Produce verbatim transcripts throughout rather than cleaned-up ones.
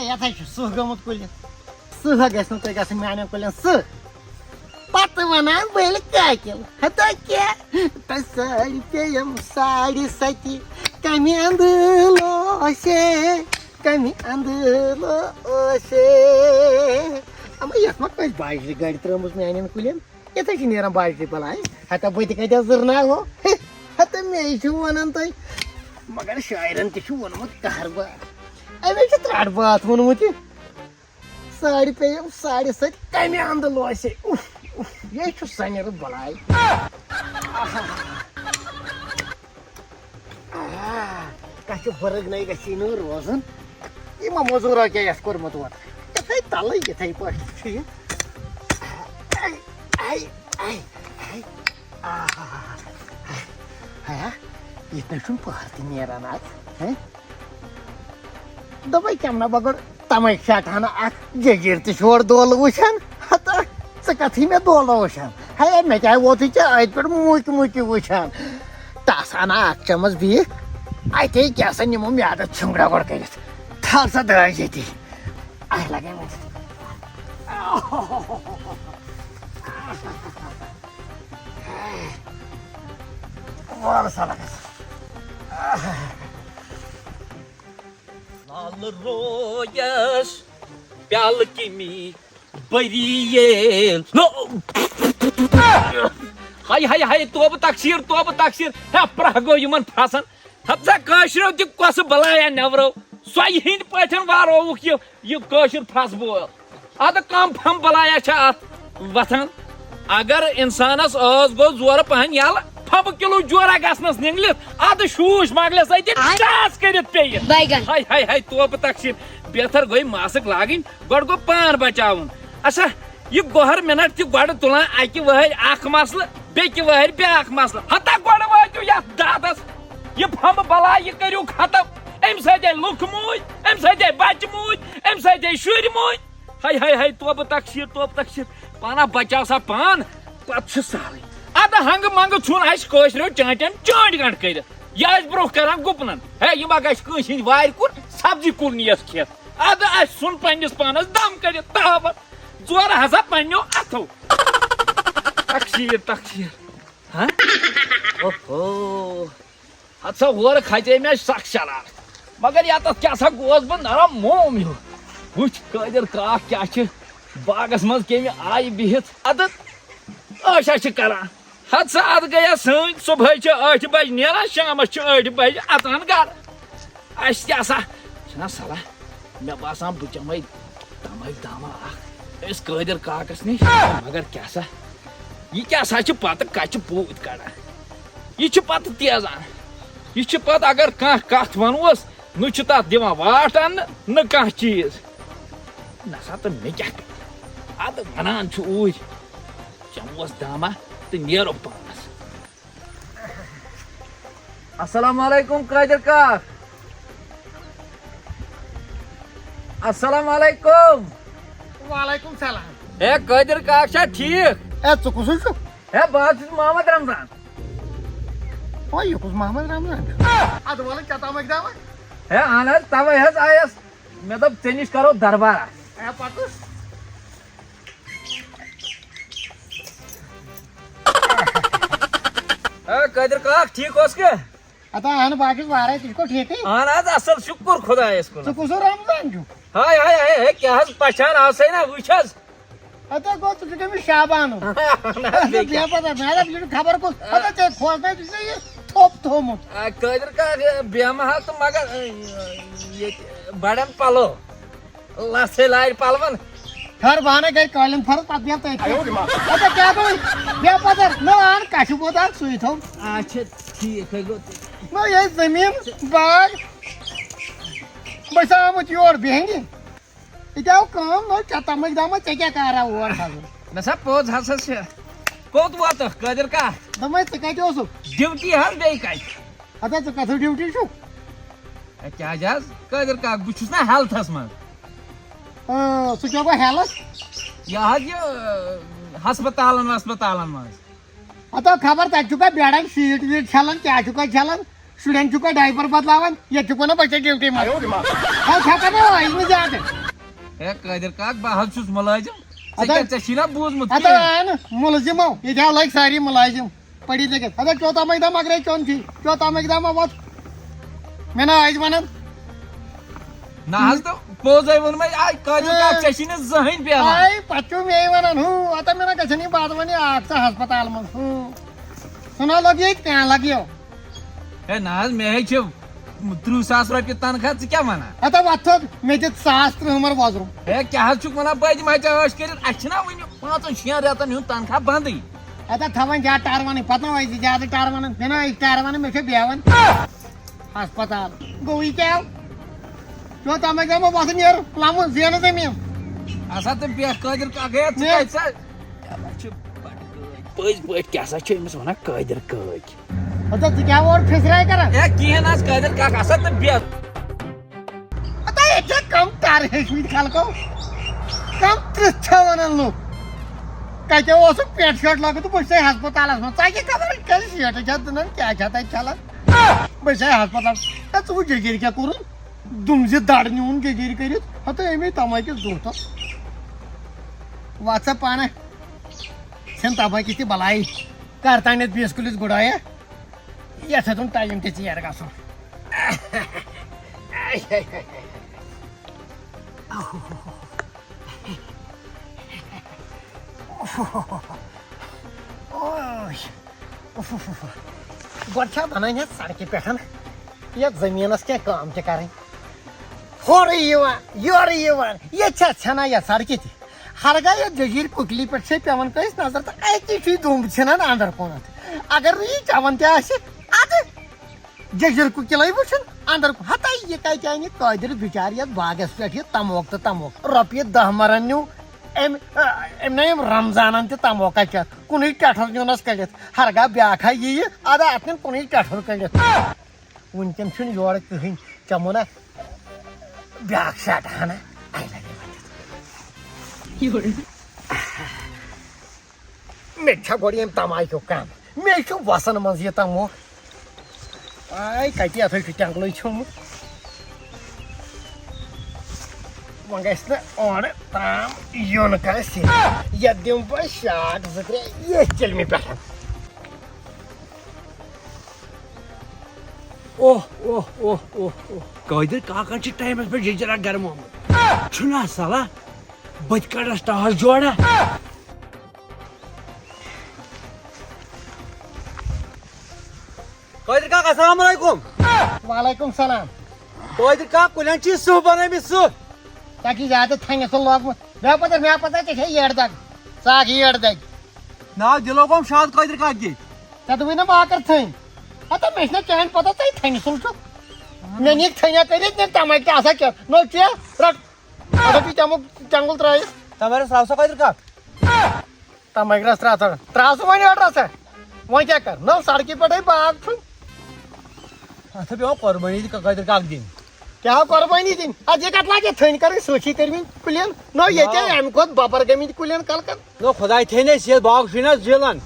یتھ ہا چھُ سٕہہ گوٚمُت کُلِس۔ سٕہہ گژھِ نہٕ تۄہہِ گژھٕنۍ میانٮ۪ن کُلٮ۪ن سٕہہ۔ پتہٕ ونان بٔلۍ کاکٮ۪ن، ہتا کیٛاہ؟ تۄہہِ ساڑِ پیٚیَم ساڑِ ستہِ، کمہِ اندٕ لوسے، کمہِ اندٕ لوسے۔ اما یتھ ما کٲنٛسہِ باجرِ گنڈِ ترٲومٕژ میانٮ۪ن کُلٮ۪ن؟ یِتھَے چھِ نیران باجرِ بَلاے۔ ہَتا بہٕ تہِ کَتہِ زٕرناوو؟ ہَتا مے چھُ وَنان تۄہہِ۔ مگر شاعرَن تہِ چھُ ووٚنمُت کَہر باتھ۔ أمِس چھُ ترٛٹھ باتھ ووٚنمُت یہِ۔ ساڑِ پیٚیَم ساڑِ سۭتۍ کَمہِ اَندٕ لوسے؟ اُف، اُف، یے چھُ سَنِرٕ بَلاے۔ آہ، کانٛہہ چھُ بُرٕ گنَے گژھی نہٕ روزُن۔ یِمو موٚزوٗرو کیٛاہ یَتھ کوٚرمُت ووت؟ یِتھَے تَلٕے، یِتھَے پٲٹھۍ چھُ یہِ۔ آہ، آے، آے، آے، آے۔ آہ، ہیا، یِتھ نَے چھُنہٕ پَہر تہِ نیران آز، ہے؟ دوٚپمَے کیٛاہ وَنہٕ بہٕ گۄڈٕ؟ تَمے شاٹہٕ ہنا اکھ جٔجیٖر تہِ چھُ اورٕ دولہٕ وٕچھان۔ ہتا، ژٕ کتھٕے مےٚ دولہٕ وٕچھان؟ ہے، مےٚ کیٛاہ ووتُے ژےٚ أتھۍ پٮ۪ٹھ موٗکۍ موٗکۍ وٕچھان؟ ٹس ہنا اکھ چمچ بیٖکھ، اتے کیٛاہ سا نِمو میادس ژھِنٛگڑا گۄڈٕ کٔرِتھ۔ تھاو سا دٲج ییٚتی۔ اَسہِ لگے وۄنۍ۔ وَلہٕ سا لگس۔ لال رویس پیالہٕ کِمی بٔری ییٚلہِ۔ نو۔ ہاے، ہاے، ہاے، توبہٕ تقصیٖر، توبہٕ تقصیٖر۔ ہے، پرٛاہ گوٚو یِمن پھرٛسن۔ ہتہٕ سا کٲشریو تہِ کۄسہٕ بلایا نٮ۪برو۔ سۄیہِ ہِنٛدۍ پٲٹھۍ وارووُکھ یہِ، یہِ کٲشُر پھرٛس بول۔ اَدٕ کم پھم بلایا چھےٚ اَتھ وۄتھان؟ اگر انسانس ٲس گوٚو زورٕ پہن یلہٕ، پھمبہٕ کِلوٗ جورا گژھنس نِنگلِتھ، ادٕ شوٗش مۄکلٮ۪س أتی آے۔ ٹاس کٔرِتھ پیٚیہِ۔ بیگن۔ ہاے، ہاے، ہاے، توبہٕ تقصیٖر۔ بہتر گوٚے ماسک لاگٕنۍ، گۄڈٕ گوٚو پان بچاوُن۔ اچھا، یہِ گۄہر منٹ تہِ گۄڈٕ تُلان اکہِ وہرِ اکھ مسلہٕ، بیٚکہِ وہرِ بیاکھ مسلہٕ۔ ہتا گۄڈٕ وٲتِو یتھ دادس۔ یہِ پھمبہٕ بلاے، یہِ کٔرِو ختم۔ امہِ سۭتۍ آے لُکھ موٗدۍ، امہِ سۭتۍ آے بچہِ موٗدۍ، امہِ سۭتۍ آے شُرۍ موٗدۍ۔ ہاے، ہاے، ہاے، توبہٕ تقصیٖر، توبہٕ تقصیٖر۔ پانا بچاو سا پان، پتہٕ چھُ سہلٕے۔ ادٕ ہنگہٕ منگہٕ ژھُن اسہِ کٲشریو چانٹٮ۪ن چانٹۍ گنڈ کٔرِتھ۔ یہِ ٲسۍ برونٛہہ کران گُپنن۔ ہے، یہِ ما گژھِ کٲنٛسہِ ہٕنٛدِ وارِ کُن سبزی کُل نِیَس کھٮ۪تھ؟ ادٕ اسہِ ژھُن پننِس پانس دم کٔرِتھ تاوَن۔ زورٕ ہسا پننیو اتھو۔ تقصیٖر، تقصیٖر۔ ہاں؟ اوہو۔ ہتہٕ سا ہورٕ کھژے مےٚ سخ شرارت۔ مگر یتتھ کیٛاہ سا گوس بہٕ نرم موم ہیوٗ۔ وٕچھ قٲدر کاک کیٛاہ چھِ باغس منٛز کمہِ آیہِ بِہِتھ۔ ادٕ عٲشا چھِ کران۔ ہتہٕ سا اتھ گٔیہ سٲنۍ، صبحٲے چھِ ٲٹھِ بجہِ نیران، شامس چھِ ٲٹھِ بجہِ اژان گرٕ۔ اسہِ کیٛاہ سا چھُنہ صلاح؟ مےٚ باسان بہٕ چمے تمے دامہ اکھ أمِس قٲدر کاکس نِش۔ مگر کیٛاہ سا، یہِ کیٛاہ سا چھِ پتہٕ کچہِ پوٗتۍ کڑان؟ یہِ چھِ پتہٕ تیزان۔ یہِ چھِ پتہٕ اگر کانٛہہ کتھ ونوس، نہ چھُ تتھ دِوان واٹھ اننہٕ، نہ کانٛہہ چیٖز۔ نہ سا تہٕ مےٚ کیٛاہ کرٕ؟ ادٕ ونان چھُ اوٗرۍ، چموس دامہ تہٕ نیرو پانس۔ السلام علیکم قادر کاک۔ السلام علیکم۔ وعلیکم سلام۔ ہے قادر کاک چھا ٹھیک؟ ہے، ژٕ کُس چھُکھ؟ ہے، بہٕ حظ چھُس محمد رمضان۔ او، یہِ کُس محمد رمضان چھُ؟ ادٕ وَلہٕ کیٛاہ تامَکھ دعوت؟ ہے، اہن حظ، توے حظ آیس۔ مےٚ دوٚپ، ژےٚ نِش کرو دربار۔ ہے، پَکُس۔ ہے، قادر کاک، ٹھیک اوس کہِ؟ ہتا اہن، بہٕ حظ چھُس وارے، ژٕ چھُکھ ٹھیکٕے؟ اہن حظ، اصل، شُکُر خۄدایس کُن۔ ژٕ کُس ہیوٗ رمضان چھُکھ؟ ہاے، ہاے، ہاے، ہے، کیٛاہ حظ پچھان آو سَے نا، وٕچھ حظ۔ ہتا گوٚو، ژٕ چھُکھ أمِس شابان۔ اہن حظ، بیٚیہِ کیٛاہ؟ بے پتہ، مےٚ دوٚپ، یہِ چھُ خبر کُس۔ ہتا ژےٚ کھوژنٲوِتھ، ژےٚ یہِ تھوٚپ تھوٚومُت۔ آ، قٲدر کاک، یہِ بیمہٕ حظ تہٕ مگر، یہِ، ییٚتہِ بڑٮ۪ن پلو۔ لژھے لارِ پلون۔ ہر بہانہ گرِ قٲلیٖن فرٕض، پتہٕ بیٚہہ تٔتھۍ۔ اچھا، کیٛاہ گوٚو؟ بیٚہہ پتہٕ۔ نہ، اہن، کشہِ بوٚد اکھ سُے تھوٚو۔ اچھا، ٹھیٖک ہے گوٚو تیٚلہِ۔ نہ، یہِ زٔمیٖن باغ۔ بہٕ چھُس آمُت یور بیٚہنہِ۔ یہِ کیٛاہ ہو کٲم؟ نہ، ژےٚ تمٕے دامہ، ژےٚ کیٛاہ کارا اور کھسُن؟ نہ سا، پوٚز ہسا چھِ۔ کوٚت ووتُکھ، قٲدر کاک؟ دوٚپمَے، ژٕ کَتہِ اوسُکھ؟ ڈیوٹی حظ، بیٚیہِ کَتہِ؟ ہتا، ژٕ کَتھ ڈیوٹی چھُکھ؟ ہے، کیٛازِ حظ؟ قٲدر کاک، بہٕ چھُس نا ہیلتھس منٛز۔ اۭں، سُہ کیٛاہ گوٚو ہیلتھ؟ یہِ حظ یہِ، اۭں، ہسپتالن وسپتالن منٛز۔ ہتا خبر تَتہِ چھُکھا بیڈن شیٖٹ ویٖٹ چھلان، کیٛاہ چھُکھا چھلان؟ شُرٮ۪ن چھُکھ ڈایپر بدلاوان، ییٚتہِ چھُکھ ونان بہٕ چھَس ڈیوٹی منٛز۔ ہے، چھَکھ نا أزۍ نہٕ زیادٕ۔ ہے قٲدر کاک، بہٕ حظ چھُس مُلٲزِم۔ ژےٚ اَدٕ کیٛاہ، ژےٚ چھی نا بوٗزمُت اَدٕ کینٛہہ؟ اَن مُلزِمو، ییٚتہِ ہا لٔگۍ سٲری مُلٲزِم۔ پٔرِتھ لیٚکھِتھ۔ اَدٕ کیٛاہ تام اَکہِ دۄہ مگرے چیوٚن چھی، کیٛاہ تام اَکہِ دۄہ ما ووت؟ مےٚ نا ٲسۍ وَنان۔ نہ حظ، تہٕ پوٚز ہے ووٚن مےٚ، آے قٲدر کاک، ژےٚ چھی نہٕ زٕہٕنۍ پیلان۔ آے، پَتہٕ چھُ مے وَنان، ہُہ، ہَتا مےٚ نا گژھن یِم باتھ وَنہِ اَکھ ژٕ ہسپتال منٛز، ہُہ۔ سُہ نا لوٚگ ییٚتہِ، کینٛہہ لَگیو۔ ہے نہ حظ، مےٚ ہے چھِ تٕرٛہ ساس رۄپیہِ تنخواہ، ژٕ کیٛاہ وَنان؟ ہَتا وۄتھ تھوٚد، مےٚ دِ ساس تٕرٛہ مَر وۄزرُم۔ ہے کیٛاہ حظ چھُکھ وَنان؟ بہٕ دِمہٕ ہا ژےٚ عٲش کٔرِتھ، اَسہِ چھِنہ وٕنہِ پانٛژَن شٮ۪ن رٮ۪تَن ہُنٛد تنخواہ بنٛدٕے۔ ہَتا تھاوان زیادٕ ٹَر وَنٕنۍ، پَتہٕ ما ٲسۍ زیادٕ ٹَر وَنان، مےٚ نا ٲسۍ ٹَر وَنان، مےٚ چھےٚ بیٚہوان۔ ہسپتال۔ گوٚو یہِ کیٛاہ؟ کیٛاہ تام گژھِ مےٚ باسان یورٕ لَمُن زینہٕ زٔمیٖن۔ اَسا تہٕ بیٚہہ قٲدر کاک، ہے، ژٕ مےٚ کَتہِ سا؟ یَپٲرۍ چھِ بَٹہٕ کٲکۍ۔ پٔزۍ پٲٹھۍ کیٛاہ سا چھِ أمِس وَنان قٲدر کٲکۍ؟ ہَتا ژٕ کیٛاہ اورٕ پھِسراے کران؟ ہے، کِہیٖنۍ حظ قٲدر کاک، اَسا تہٕ بیٚہہ۔ ہَتا ییٚتہِ چھا کَم ٹَر ہیٚچھمٕتۍ خلقو؟ کَم تٕرٛتھ چھا وَنان لُکھ؟ کَتہِ اوسُکھ پٮ۪نٛٹ شٲٹ لٲگِتھ تہٕ بہٕ چھُسَے ہسپتالَس منٛز۔ ژَے کیٛاہ خبر کیٛاہ شیٹہٕ چھا دٕنان، کیٛاہ چھا تَتہِ چَلان؟ بہٕ چھُسَے ہسپتال۔ ہے، ژٕ وٕچھ جٔجیٖر کیٛاہ کوٚرُن؟ دُم زِ دڑ نیوٗن جٔجیٖرِ کٔرِتھ، ہتہٕ أمۍ تمٲکِس دُہتس۔ وَژھ سا پانہٕ، ژھٕن تمٲکِس تہِ بلاے۔ کر تانٮ۪تھ بیٚیِس کُلِس گُڈایہ، یَتھ ہیوٚتُن ٹایم تہِ ژیر گژھُن۔ اوے۔ اُف، اُف، اُف۔ گۄڈٕ چھا بنان یتھ سڑکہِ پٮ۪ٹھ یتھ زٔمیٖنس کینٛہہ کٲم تہِ کرٕنۍ؟ ہورٕ یِوان، یورٕ یِوان، ییٚتہِ چھا ژھٮ۪نان یتھ سڑکہِ تہِ؟ ہرگاہ یتھ جٔجیٖر کُکلی پٮ۪ٹھ چھے پٮ۪وان کٲنٛسہِ نظر تہٕ اتی چھُ یہِ دُمب ژھٮ۪نان اندر کُنتھ۔ اگر نہٕ یہِ چٮ۪وان تہِ آسہِ، ادٕ جٔجیٖر کُکِلے وٕچھُن اندر کُن۔ ہتے یہِ کتہِ انہِ قٲدر بِچارٕ یتھ باغس پٮ۪ٹھ یہِ تموک تہٕ تموک؟ رۄپیہِ دہ مرن نیوٗ أمۍ، أمۍ نہ أمۍ رمضانن تہِ تموکا چٮ۪تھ، کُنُے ٹٮ۪ٹھر نیونس کٔڑِتھ۔ ہرگاہ بیٛاکھ ہا یِیہِ، ادا اتھ نِن کُنُے ٹٮ۪ٹھر کٔڑِتھ۔ وٕنکٮ۪ن چھُنہٕ یورٕ کٕہٕنۍ۔ چمو نا بیٛاکھ شاٹہٕ ہنا۔ مےٚ تہِ چھا گۄڈٕ ییٚمہِ تماکیُک کم؟ مےٚ چھُ وسن منٛز یہِ تموک۔ آے کتہِ یتھ ہے چھُ جنگلٕے ژھیوٚمُت۔ وۄنۍ گژھِ نہٕ اورٕ تام یُن کٲنٛسہِ۔ یتھ دِمہٕ بہٕ شاٹ زٕ ترٛےٚ ییٚتھۍ چِلمہِ پٮ۪ٹھ۔ اوہ، اوہ، اوہ، اوہ، اوہ۔ قٲدر کاکن چھِ ٹایمس پٮ۪ٹھ ججرا گرم آمُت۔ چھُنہ صلاح، بہٕ تہِ کڑس ٹاس جوڑا۔ قٲدر کاک، السلام علیکم۔ وعلیکم السلام۔ قٲدر کاک، کُلٮ۪ن چھِ سٕہہ بنٲومٕتۍ، سٕہہ۔ ژےٚ چھِ زیادٕ تھنہِ سُہ لوگمُت۔ مےٚ پتہٕ، مےٚ پتہٕ ژےٚ چھے یٔڈ دگ۔ ژٕ اکھ یٔڈ دگ۔ ناو دِلو گوم شاد قٲدر کاک جی۔ ژےٚ دوٚپُے نہ بہٕ ہا کر تھٔنۍ۔ ہتا مےٚ چھِنہ چانہِ پتہ ژےٚ تھنہِ سُل چھُکھ۔ مےٚ نِکھ تھٔنیا کٔرِتھ، مےٚ تماکہِ آسان کھٮ۪تھ۔ نو چیہ، رٹ۔ اَتھ چھُ چمُک چنگُل ترٲیِتھ۔ تمارس راو سا قٲدر کاک۔ تماکہِ رس ترٛاو ژٕ۔ ترٛاو سُہ وۄنۍ یورٕ رسا۔ وۄنۍ کیٛاہ کر؟ نو سڑکہِ پٮ۪ٹھے باغ چھُ۔ اتھ پیٚوان قۄربٲنی تہِ قٲدر کاک دِنۍ۔ کیٛاہ قۄربٲنی دِنۍ؟ ادٕ یہِ کتھ لاگہِ تھٔنۍ کرٕنۍ؟ سٲچھی کٔرمٕتۍ کُلٮ۪ن۔ نو ییٚتہِ نو۔ امہِ کھۄتہٕ بپر گٔمٕتۍ کُلٮ۪ن کلکن۔ نو خۄداے تھٲینَے صحت، باغ چھُے نہ زیلان۔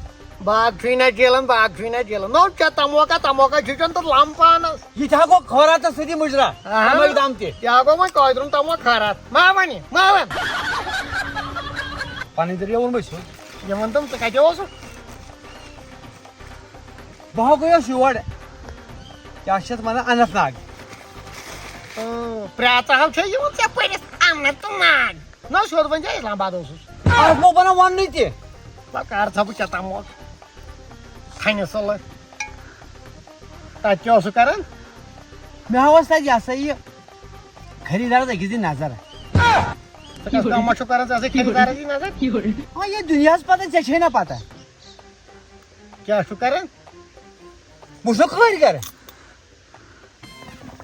باغ چھُے نہ زیلان، باغ چھُے نہ زیلان۔ نو ژےٚ تموکا، تموکا چھُے چٮ۪وان تہٕ لم پانس۔ یہِ تہِ ہا گوٚو خٲراتس سۭتی مُجرا۔ اہن۔ تمے دام تہِ۔ یہِ ہا گوٚو وۄنۍ قٲدرُن تموکھ خٲرات۔ ما ونہِ، ما ون۔ پنٕنۍ دٔلیٖل ووٚنمَے سیوٚد۔ یہِ ووٚن تٔمۍ، ژٕ کتہِ اوسُکھ؟ بہٕ ہا گٔیوس یور۔ کیٛاہ چھِ یَتھ وَنان؟ اننت ناگ۔ اۭں، پرٛاژا ہَو چھےٚ یِوان ژےٚ پٔرِتھ اننت ناگ۔ نہ، سیوٚد ؤنۍ زِ اسلام آباد اوسُس۔ اَتھ ما بَنان وَننُے تہِ۔ وَلہٕ کر ژھا بہٕ ژےٚ تَموکھ۔ تھَنہِ سُلہٕ۔ تَتہِ کیٛاہ اوسُکھ کران؟ مےٚ ہا اوس تَتہِ یہِ ہسا یہِ خریٖدارَس أکِس دِنۍ نظر۔ ژٕ کَس تام ما چھُکھ کران، ژٕ ہسا خریٖدارَس دِنۍ نظر؟ آ، یہِ دُنیاہَس پَتہ، ژےٚ چھے نہ پَتہ۔ کیٛاہ چھُکھ کران؟ بہٕ چھُسو کٲرۍ گَر۔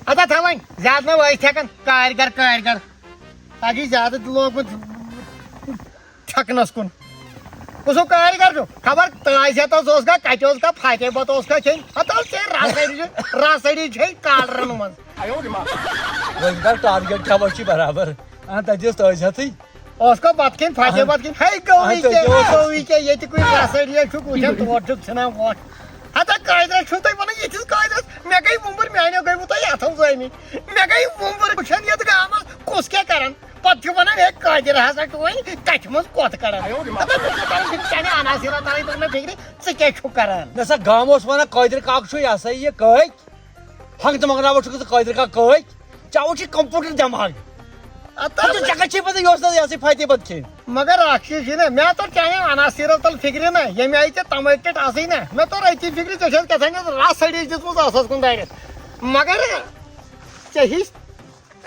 اَدا تھاو وۄنۍ، زیادٕ نہ ٲسۍ ہٮ۪کان کارِ گَر، کارِ گَر۔ اَتھ چھُے زیادٕ لوگمُت چھَکنَس کُن۔ کُس ہیوٗ کارِ گَر چھُ؟ خبر تازیتَس اوس گا، کَتہِ اوس گا، فاتح بَتہٕ اوس گا کھیٚنۍ؟ ہَتہٕ حظ ژےٚ رَسَڑی، رَسَڑی چھے کالرَن منٛز۔ وۄنۍ کَر ٹارگیٹ کیٛاہ وۄنۍ چھُے برابر؟ اَہَن، تَتہِ ٲس تازیتٕے۔ اوس گا بَتہٕ کھیٚنۍ، فاتح اَہَن۔ بَتہٕ کھیٚنۍ؟ ہے، گوٚوٕے اَہَن، تۄہہِ کیٛاہ، کیٛاہ اوس؟ گوٚوٕے کیٛاہ؟ ییٚتہِ کُنہِ رَسَڑی چھُکھ وٕچھان، تور چھُکھ ژھٕنان وۄٹھ۔ ہتا قٲدرس چھُو تُہۍ ونان، یِتھِس قٲدرس؟ مےٚ گٔے وُمبٕر، میانیو گٔیوٕ تۄہہِ اتھو زٲمٕتۍ۔ مےٚ گٔے وُمبٕر، وٕچھان یتھ گامس کُس کیٛاہ کران۔ پتہٕ چھِ ونان، ہے قٲدر ہسا ٹوے، کتھِ منٛز کوٚت کران؟ ہتا مےٚ چھُ تران فِکرِ، چانہِ عناصرن تران توٚر مےٚ فِکرِ، ژٕ کیٛاہ چھُکھ کران؟ مےٚ سا گامہٕ اوس ونان، قٲدر کاک چھُ، یہِ ہسا یہِ، کٲکۍ۔ ہنٛگ تہٕ منٛگناوان چھُکھ ژٕ قٲدر کاک کٲکۍ۔ چاوُن چھُ کمپیوٹر دٮ۪ماغ۔ ہتا ہتہٕ ژےٚ کتہِ چھے پتہ یہِ اوس نہٕ یہِ ہسا فاتح بد کھیٚنۍ؟ مگر اکھ چیٖز چھُ نا، مےٚ توٚر چانہِ عناصرن تل فِکرِ نا، ییٚمہِ آیہِ ژےٚ تمٲکۍ ٹٮ۪ٹھ آسٕے نا، مےٚ توٚر أتی فِکرِ، ژےٚ چھَتھ کیٛاہ تام رس سڑِج دِژمٕژ ٲسس کُن دٲرِتھ۔ مگر ژےٚ ہِش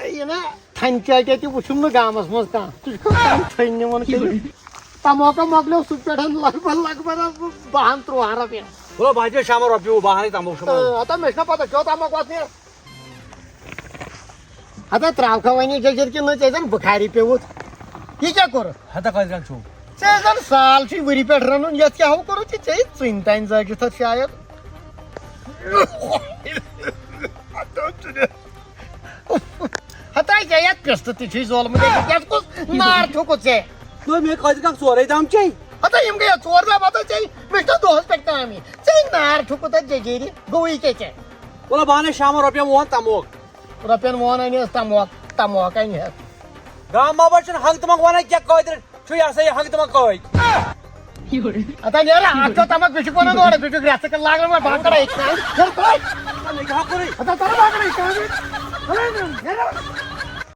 یہِ نا تھنہِ چاٹیا تہِ وُچھُم نہٕ گامس منٛز کانٛہہ۔ ژٕ چھُکھ کانٛہہ تھٔنۍ نِوان کٔرِتھ۔ تموکا مۄکلیو سُہ پٮ۪ٹھ لگ بگ، لگ بگ بہن تُرٛوہن رۄپین۔ وَلہٕ بہٕ ہا دِمے شامن رۄپیہِ وُہ، بہٕ ہا اَنَے تموکھ شامن۔ آ، ہتا مےٚ چھُنہ پتہ، کیٛاہ تموکھ واتنہِ؟ ہتا ترٛاوکھا وۄنۍ یہِ جٔجِر کِنہٕ نہٕ، ژےٚ زن بُخاری پیوٚوُتھ۔ یہِ کیٛاہ کوٚرُتھ؟ ہتا کتہِ گژھو؟ ژےٚ زن سال چھُے ؤری پٮ۪ٹھ رنُن، یتھ کیٛاہ ہو کوٚرُتھ ژےٚ؟ ژےٚ ژٕنۍ تانۍ زٲجِتھ اتھ شاید۔ ہتا ژےٚ یتھ پِستہٕ تہِ چھُے زولمُت، یتھ کُس نار تھوٚکُتھ ژےٚ؟ نہ، مےٚ کتہِ گژھِ ژورے دام چے؟ ہتا یِم گٔے ژور دام، ہتا ژےٚ، مےٚ چھُنہ دۄہس پٮ۪ٹھ کامٕے۔ ژےٚ نار تھوٚکُتھ اتھ جٔجیٖرِ، گوٚوٕے کیٛاہ ژےٚ؟ وَلہٕ بہٕ اَنَے شامَن رۄپیَن وُہَن تَموکھ۔ رۄپیَن وُہَن اَنہِ حظ تَموکھ، تَموکھ اَنہِ حظ۔ گام ما بَچُن ہنٛگ تہٕ منٛگ وَنان کیٛاہ قٲدِر چھُ یہِ ہسا یہِ ہنٛگ تہٕ منٛگ قٲدۍ۔ ہتا نیرٕ اَکھ چھو تَموکھ، بیٚیہِ چھُکھ وَنان اورٕ، بیٚیہِ چھُکھ رٮ۪ژٕ کٔرِتھ لاگان وۄنۍ بہٕ کَرٕ أکۍ سٕنٛدۍ۔ ہیر تُہۍ۔ ہتا مےٚ کیٛاہ کوٚرُے؟ ہتا تَرٕ بہٕ کَرٕ أکۍ سٕنٛدۍ۔